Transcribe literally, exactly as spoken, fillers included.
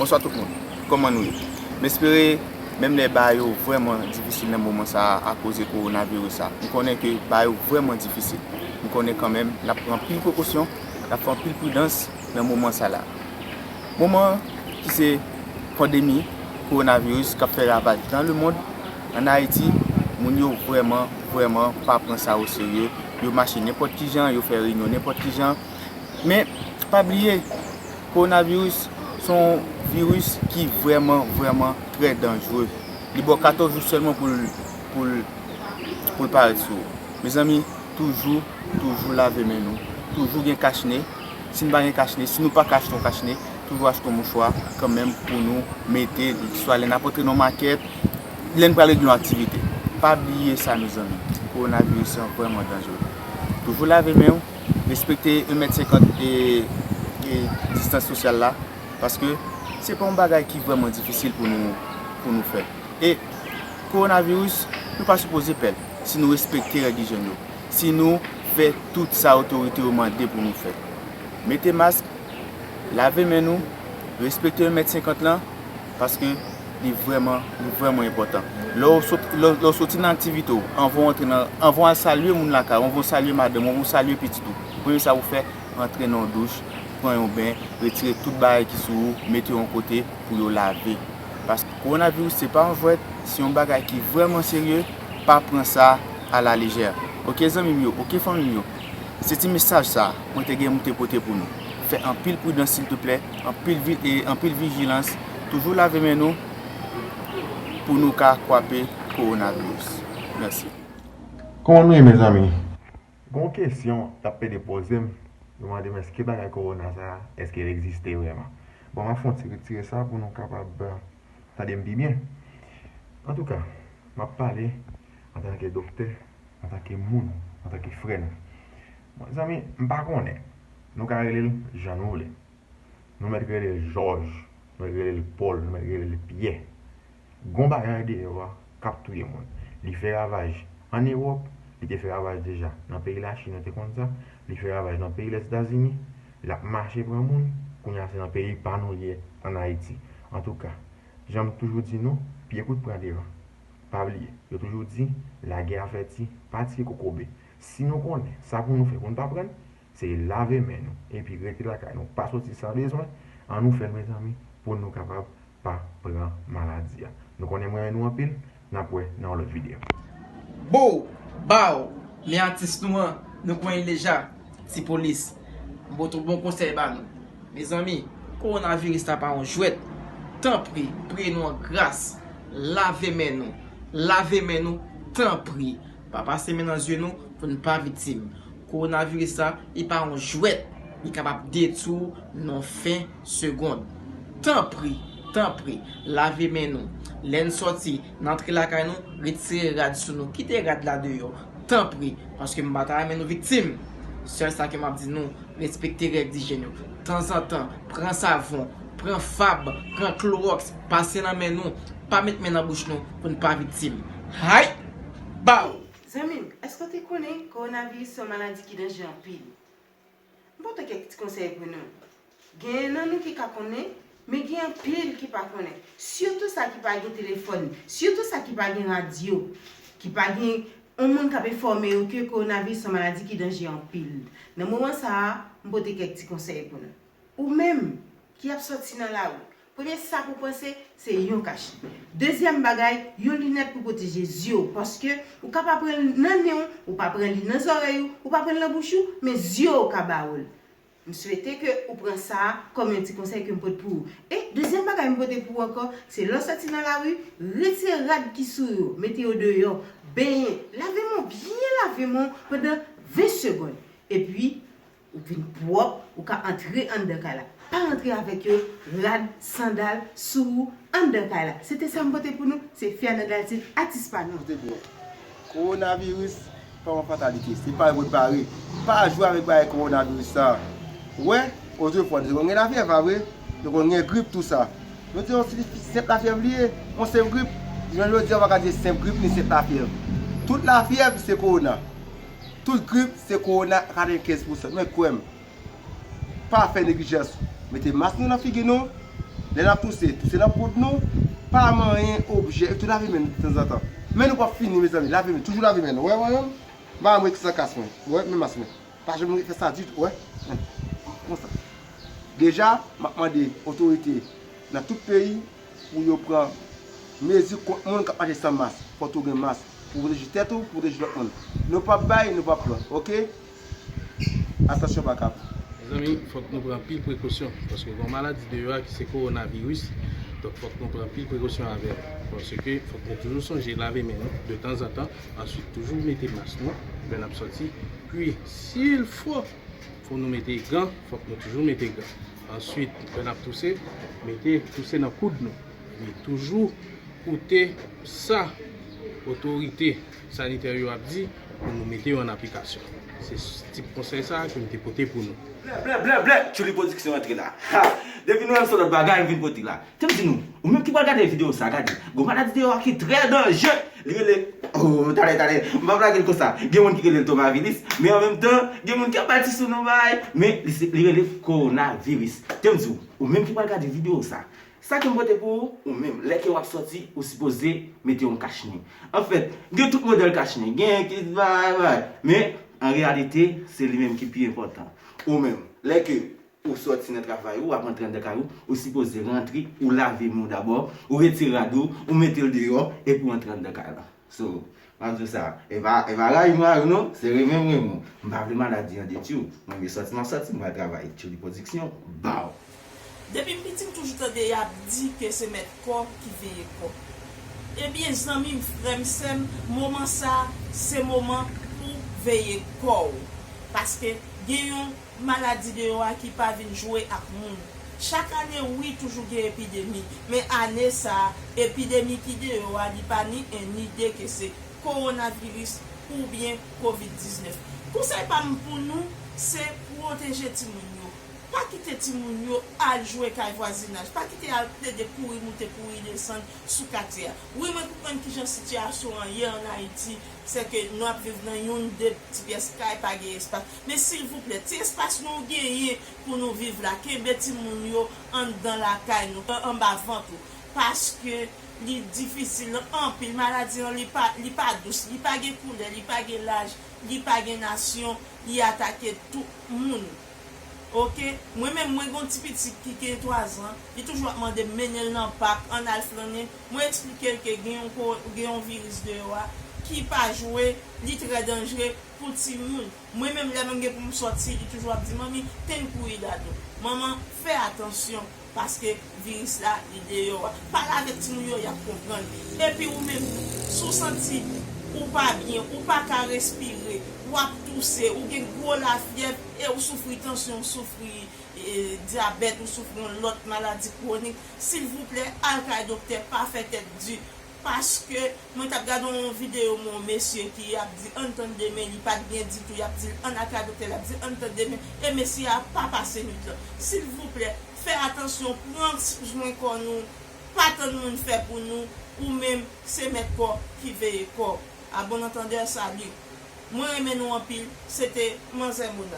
Bonswa tout moun, kòman nou ye? M espere, menm lè bagay yo vrèman difisil nan moman sa a akoz kowonaviris sa, m konnen ke bagay yo vrèman difisil. M konnen kanmenm n ap pran anpil prekosyon, n ap fè anpil pridans nan moman sa la. Moman ki se pandemi kowonaviris k ap fè ravaj dans le monde, ann Ayiti, moun yo vrèman, vrèman pa pran sa o serye. Yo mache nenpòt ki jan, yo fè reyinyon nenpòt ki jan. Men, pa bliye, kowonaviris se yon viris ki vrèman, vrèman trè danjere. Li ba w katòz jou sèlman pou l, pou l, pou l parèt sou ou. Mezanmi, toujou, toujou lave men nou. Toujou gen kachne. Si n pa gen kachne, si nou pa ka achte yon kachne, toujou achte yon mouchwa kanmenm pou nou mete, swa lè n ap antre nan yon makèt, lè n pral regle yon aktivite. Pa bliye sa, mezanmi. Kowonaviris lan vrèman danjere. Toujou lave men w, respekte en mèt senkant e, e distans sosyal la, paske se pa yon bagay ki vrèman difisil pou nou, pou nou fè. E kowonaviris, nou pa sipoze pè l si nou respekte règ ijyèn yo, si nou fè tout sa otorite yo mande pou nou fè. Mete mask, lave men nou, respekte en mèt senkant lan, paske li vrèman, li vrèman enpòtan. Lè w sot-, lè, lè w soti nan aktivite w, anvan w antre nan, anvan w al salye moun lakay ou, anvan w salye madanm ou, anvan w salye pitit ou, premye sa pou w fè, antre nan yon douch, pran yon ben, retire tout bagay ki sou ou, mete yo yon kote pou yo lave. Paske kowonaviris se pa yon jwèt, se yon bagay ki vrèman serye, pa pran sa a la lejè. Oke zanmi m yo, oke fanmi m yo, se ti mesaj sa a mwen te gen pou m te pote pou nou. Fè anpil pridans silteplè, anpil vi-, e anpil vijilans, toujou lave men nou pou nou ka kwape kowonaviris. Mèsi. Kòman nou ye, mezanmi? Gon kesyon t ap pede poze m, yo mande m èske bagay kowona sa a, èske l egziste vrèman. Bon, m ap fè yon ti retire sa pou nou kapab, eh, tande m pi byen. Antouka, m ap pale antanke doktè, antanke moun, antanke frè nou. Bon, zanmi, m pa konnen. Nou ka rele l jan nou vle. Nou mèt rele l Jòj, nou mèt rele l Pòl, nou mèt rele l Pyè. Gon bagay deyò a k ap touye moun. Li fè ravaj ann Ewòp, li te fè ravaj deja nan peyi Lachin, nou te konn sa. Li fè ravaj nan peyi Lèzetazini, l ap mache pran moun, kounye a se nan peyi pa nou li ye, ann Ayiti. Antouka, jan m toujou di nou, pye kout pran devan. Pa bliye, yo toujou di, lagè avèti, pa tiye kokobe. Si nou konnen sa pou nou fè pou n pa pran l, se lave men nou, epi rete lakay nou, pa soti san bezwen, ann nou fè l, mezanmi, pou nou kapab pa pran maladi a. Nou konnen m renmen nou anpil, n ap wè nan yon lòt videyo. Bow! Bow! Men atis nou an, nou konnen l deja, Ti Polis. M pote yon bon konsèy ba nou. Mezanmi, kowonaviris la pa yon jwèt. Tanpri, priye nou an gras. Lave men nou. Lave men nou, tanpri. Pa pase men nan zye nou pou n pa viktim. Kowonaviris la, li pa yon jwèt. Li kapab detwi w nan fen segonn. Tanpri, tanpri, lave men nou. Lè n sòti, n antre lakay nou, retire rad sou nou. Kite rad la deyò. Tanpri, paske m pa ta renmen nou viktim. Sèl sa ke m ap di nou, respekte règ dijyèn yo. Tanzantan, pran savon, pran fab, pran klowòks, pase nan men nou. Pa met men nan bouch nou pou n pa viktim. Hay! Baw! Zanmi m, èske w te konnen kowonaviris se yon maladi ki danje anpil? M pote kèk ti konsèy pou nou. Genyen nan nou ki ka konnen, men gen anpil ki pa konnen. Sitou sa ki pa gen telefòn, sitou sa ki pa gen radyo, ki pa gen yon moun k ap enfòme yo ke kowonaviris se yon maladi ki danje anpil. Nan moman sa a, m pote kèk ti konsèy pou nou. Ou menm ki ap sòti nan lari, premye sa pou w panse, se yon kachne. Dezyèm bagay, yon linèt pou pwoteje zye w, paske ou ka pa pran l nan nen w, ou pa pran li nan zòrèy ou, ou pa pran l nan bouch ou, men zye w ka ba ou l. M swete ke ou pran sa a kòm yon ti konsèy ke m pote pou ou. E dezyèm bagay m pote pou ou ankò, se lè w sòti nan lari, retire rad ki sou ou yo, mete yo deyò, benyen, lave men w byen, lave men w pandan ven segonn. Epi, ou vin pwòp, ou ka antre anndan kay la. Pa rantre avèk yo, rad, sandal, sou ou, anndan kay la. Se te sa m pote pou nou, se Fernanda Altine, atis pa nou. Koute byen. Kowonaviris pa yon fatalite, se pare pou n pare. Pa jwe avèk bagay kowonaviris sa. Ou wè, otrefwa, nou te konn gen lafyèv, pa vre? Nou konn gen grip, tou sa. Nou di yon ti senp lafyèv li ye, yon senp grip. Jounen jodi a, ou pa ka di senp grip ni senp lafyèv. Tout lafyèv, se kowona. Tout grip, se kowona, katrevenkenz pousan. Men kwè m, pa fè neglijans. Mete mas nou nan figi nou. Lè n ap touse, touse nan koud nou, pa manyen objè, e tou lave men nou tanzantan. Men nou p ap fini, mezanmi, lave men, toujou lave men nou. Wè, mwen menm, m pa janm ret san kas mwen. Wè, men mas mwen. Pa janm ret fè sa ditou, wè. Konsa. Deja, m ap mande otorite nan tout peyi pou yo pran mezi kont moun k ap mache san mas. Fòk tou gen mas pou pwoteje tèt ou, pou pwoteje lòt moun. Nou p ap bay, nou p ap pran, oke? Atansyon, baka. Mezanmi, fòk nou pran anpil prekosyon, paske gen yon maladi deyò a ki se kowonaviris. Donk, fòk nou pran anpil prekosyon avè l. Paske fòk nou toujou sonje lave men nou de tanzantan. Answit, toujou mete mas nou lè n ap sòti. Pi, si l fò, fò nou mete gan, fòk nou toujou mete gan. Answit, lè n ap touse, mete touse nan koud nou. Wi, toujou koute sa otorite sanitè yo ap di pou nou mete yo an aplikasyon. Se tip konsèy sa a ke m te pote pou nou. Blè, blè, blè, blè, Tchouli Production antre la. Ha! Depi nou wè m se lòt bagay m vin pote la. Te m di nou, ou menm ki pral gade videyo sa, gade, gon maladi deyò a ki trè danje. Li rele, oh, talè, talè, m p ap lage l konsa. Gen moun ki rele l tomaviris, men an menm tan, gen moun ki ap bay ti sou nou bay, men li se, li rele kowonaviris. Te m di w, ou menm ki pral gade videyo sa, sa ke m pote pou ou, ou menm, lè ke w ap sòti, ou sipoze mete yon kachnen. Anfèt, gen tout modèl kachnen, gen ki bay, bay, men an reyalite, se li menm ki pi enpòtan. Ou menm, lè ke ou sòti nan travay ou, w ap rantre anndan kay ou, ou sipoze rantre, ou lave men w dabò, ou retire rad ou, ou mete l deyò, epi w antre anndan kay la. So, m ap di w sa, e pa, e pa rayi m rayi w non, se renmen m renmen w. M pa vle maladi an detwi w. Mwen vle sòti, m ap sòti, m pral travay. Tchouli Production, baw! Depi m piti, m toujou tande y ap di ke se mèt kò ki veye kò. Ebyen, zanmi m, frè m, sè m, moman sa a, se moman pou veye kò w. Paske gen yon maladi deyò a ki pa vin jwe ak moun. Chak ane, wi, toujou gen epidemi, men ane sa a, epidemi ki deyò a, li pa ni en ni de ke se kowonaviris oubyen kovid diznèf. Konsèy pa m pou nou, se pwoteje timoun yo. Pa kite timoun yo al jwe kay vwazinaj. Pa kite al plede kouri moute, kouri desann sou katye a. Wi, mwen konprann kijan sitiyasyon an ye ann Ayiti, se ke nou ap viv nan youn, de ti pyès kay, pa gen espas. Men silvouplè, ti espas nou genyen pou nou viv la, kenbe timoun yo anndan lakay nou, an-, anba vant ou. Paske li difisil anpil. Maladi an, li pa, li pa dous, li pa gen koulè, li pa gen laj, li pa gen nasyon, li atake tout moun. Oke? Mwen menm, mwen gen yon ti pitit ki gen twa zan, li toujou ap mande m mennen l nan pak, ann al flannen. Mwen eksplike l ke gen yon ko-, gen yon viris deyò a ki pa jwe, li trè danjre pou timoun. Mwen menm, lè mwen gen pou m sòti, li toujou ap di, "Manmi, ten cuidado." Manman, fè atansyon, paske viris la, li deyò a. Pale avèk timoun yo, y ap konprann. Epi ou menm, si w santi ou pa byen, ou pa ka respire, w ap touse, ou gen gwo lafyèv, e ou soufri tansyon, ou soufri, e, dyabèt, ou soufri yon lòt maladi kwonik, silvouplè, al kay doktè, pa fè tèt di. Paske mwen t ap gade yon videyo mwen, yon mesye ki ap di, "Ann tann demen," li pa t byen ditou, y ap di l, "Ann al kay doktè," l ap di, "Ann tann demen," e mesye a pa pase nwit lan. Silvouplè, fè atansyon, pran swen kò nou, pa tann moun fè pou nou, ou menm, se mèt kò ki veye kò. A bon antandè, sali. Mwen renmen nou anpil, se te Manzè Mona.